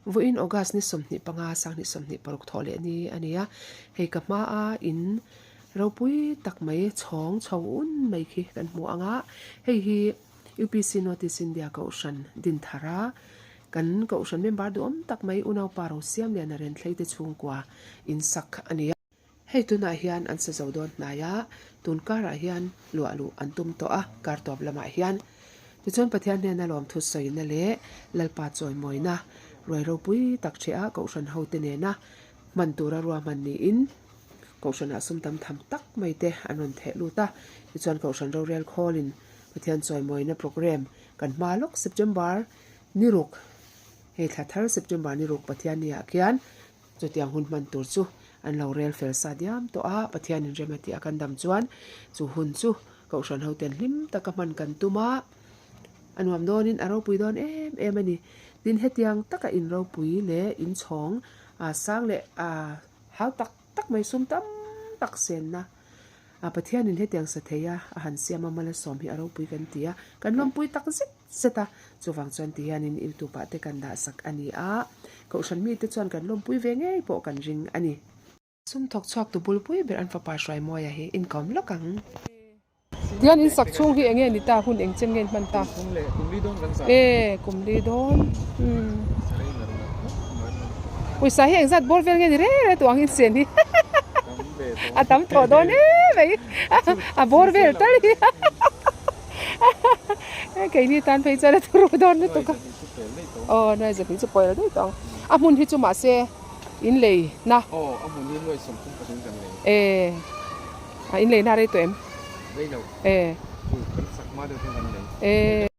Vawiin August ni 25 sanghnih 26 thawh leh ni a ni a, hei ka hmaa in ropui tak mai chhawng chho un mai khi kan hmu ang a, hei hi UPC North East India Kohhran Dinthara kan Kohhran member duhawm tak mai unaupa Rosiamliana Renthlei te chhungkua in sak a ni a. Hei tunah hian an sa zo dawn hnai a, tun karah hian luah luh an tum tawh a, kar tawp lamah hian. Tichuan Pathian hnena lawmthu sawina leh Lalpa chawimawina ruai ropui tak ṭheh a Kohhran hote nena hman tura ruahman niin Kohhranah sum tam tham tak mai te an rawn theh lut a. Tichuan Kohhran rorel khawlin Pathian chawimawina programme kan hma lawk September ni ruk, hei thla thar September ni ruk Pathian niah khian Chutiang hun hman tur chu an lo rel fel sa diam tawh a, Pathianin rem a tih a kan dam chuan chu hun chu Kohhran hoten hlim taka hman kan tum a, a nuam dawnin a ropui dawn em em a ni. Tin, hetiang taka in ropui leh in chhawng sang leh hau tak tak mai sum tam tak senna A Pathianin hetiang sa thei a, a han siam a, Malasawm hi a ropui kan ti a, kan lawmpui tak zet zet a, chuvang chuan ti hianin YouTube ah te kan dah sak a ni a, Kohhran mite chuan kan lawmpui ve ngei pawh kan ring a ni. Sum thawk chhuak tu bulpui ber an fapa Hruaimawia hi inkawm lawk ang. Tihian in sak chhung hi enge ni ta, hun eng chen nge in hman ta? Kum leh kum li dawn kan zah. E, kum li dawn. Umm. Pawisa hi engzat bawr vel nge ni reng reng tawh ang in sen hi. A tam tawh dawn em mai. A bawr vel tal hi. Keini tan phei chuan a turu dawn lutuk a. Aw, nuai zahnih chu pawih lo daih tawh ang. A hmun hi chu mahse in lei na. Aw, a hmun hi nuai 35 kan lei. E, a in lei na rei tawh em? Rei lo. E. Kan sak hma deuh chuan kan lei. E.